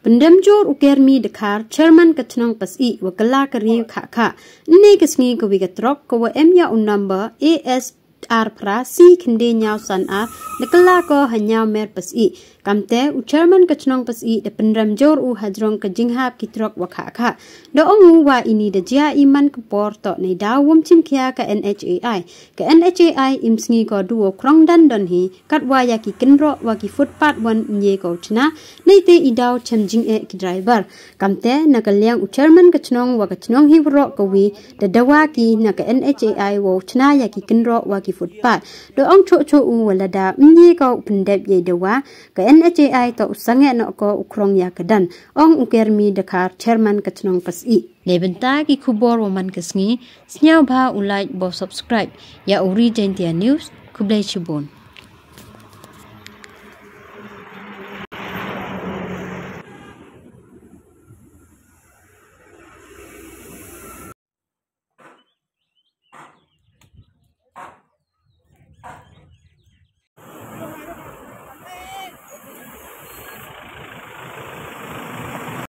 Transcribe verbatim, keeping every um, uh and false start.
Pynrem jur u Kermi Dkhar, Chairman ka chnong Pasih, wa kylla ka riew Khahkhah. Ynne ka sngi ka wi ka truck ka wa em ya u number A S ar phra C khynde ñiaw san ar, da kylla ko ha ñiaw mer Pasih. Kamte u Chairman ka chnong Pasih da pynrem jur u hajrong ka jinghap ki truck wa Khahkhah. Da ong u wa ini da jia i man ka por toh neidaw wym chimkhia ka N H A I. Ka N H A I im sngi ko du wow khrong dan don hi, katwa ya ki kynroh wa ki footpath wan ym ye ko u chna, neite i daw chem jingeh ki driver. Kamte na ka liang u Chairman ka chnong wa ka chnong hi waroh ka wi, da dawa ki na ka N H A I wow chna ya ki kynroh wa ki footpath. Da ong choh choh u wa lada ym ye ko u pyndep yei dawa, ka N H A I toh u sangeh noh ko u khrong ya ka dan, ong u Kermi Dkhar, Chairman ka chnong Pasih. Neibynta ki khubor wa man ka sngi, sñiawbha u like wa subscribe ya u Ri Jaintia News. Khublei chibun.